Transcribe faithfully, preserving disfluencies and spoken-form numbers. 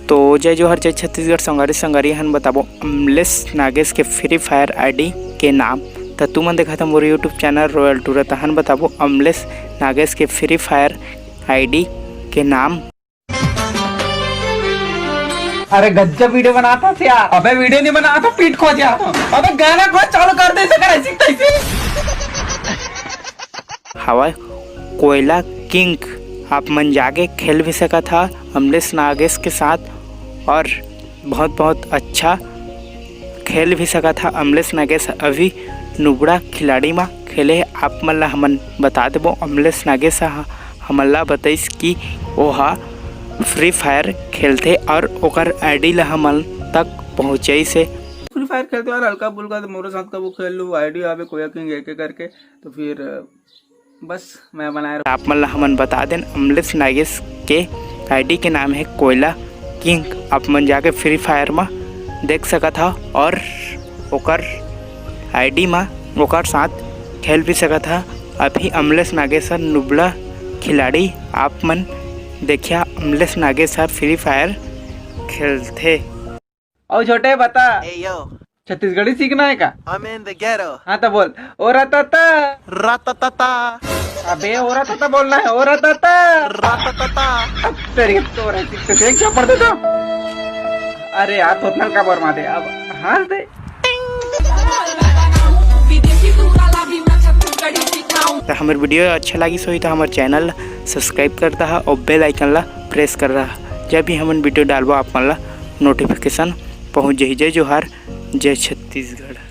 तो जय जोहार, जय छत्तीसगढ़ संगवारी, संगवारी हन बताबो अमलेश नागेश के Free Fire ID के नाम। त तुमन देखत हो मोर YouTube channel Royal Tour, तहन बताबो अमलेश नागेश के Free Fire ID के नाम। अरे गजब वीडियो बनाता था यार। अबे वीडियो नहीं बनाता, पीट खोज यार। अबे गाना खोज, चालू कर दे, इसे कर, ऐसी तैसी। हवय कोयला किंग, आप मन जाके खेल भी सकत हा अमलेश नागेश के साथ, और बहुत बहुत अच्छा खेल भी सकत हा अमलेश नागेश। अभी नुबड़ा खिलाड़ी मा खेले हे, आप मन ला हमन बता देबो, अमलेश नागेश ह हमन ला बताइस कि ओहा Free Fire खेलथे और ओकर ID ला हमन तक पहुँचाइस हे। Free Fire खेलते यार, हल्का फुल्का, तो मोरो साथ कबू खेल लू, ID आवे कोया किंग एक एक करके, तो फिर बस मैं बनाए रह- आप मन ला हमन बता देन, अमलेश नागेश के ID के नाम है कोयला किंग। आप मन जाके Free Fire मा देख सकत हा और ओकर ID मा ओकर साथ खेल भी सकत हा। अभी अमलेश नागेश ह नुबड़ा खिलाड़ी, आप मन देखिया अमलेश नागेश ह Free Fire खेलथे। और छोटे बता, ए यो, छत्तीसगढ़ी सीखना है का? I'm in the ghetto। हाँ तो बोल, ओ रतता। रततता। अबे ओ रतता बोलना है, ओ रतता। रततता। अब तेरी तो रही, तो देख क्या पढ़ देता। अरे यार, थोथनल का बरमा दे अब। हाँ दे। तो हमर वीडियो अच्छा लागिस होही तो हमर चैनल ला subscribe कर दहा और bell icon ला press कर दहा, जब भी हमन वीडियो डालबो आप मन ला notification पहुँच जाही। जय जोहार, जय छत्तीसगढ़।